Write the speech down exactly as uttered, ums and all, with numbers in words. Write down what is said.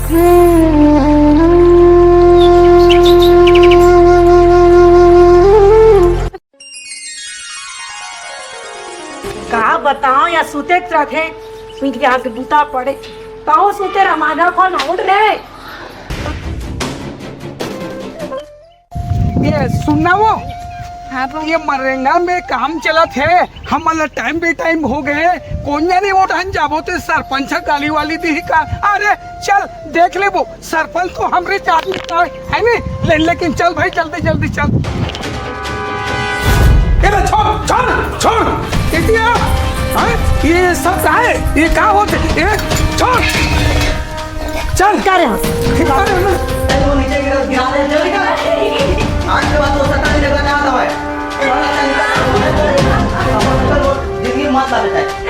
का बताओ, या सुते रथे, सुन के आके बुता पड़े। कहो सुते रहा, माधव कौन उठ रे? ये सुनना वो, हाँ, पापा। ये मरेंगा में काम चलत हे, हमन ला टाइम पे टाइम हो गए, कोन्या नहीं उठान जाबो ते सरपंच गाली वाली दी का। अरे चल देख लेबो, सरपंच तो हमरे चाबी है, है नी? ले, लेकिन चल भाई, जल्दी जल्दी चल। ए बे, छोड़, छोड़, छोड़। इतिया, हाँ? ये सब का है? ये का होते? ए, छोड़। चल। क्या रे? अरे, वो नीचे गिरा, गिरा दे, जल्दी कर। आज के बाद वो सत्ता नहीं देगा, क्या आता है? जिंदगी मत ला बेटा।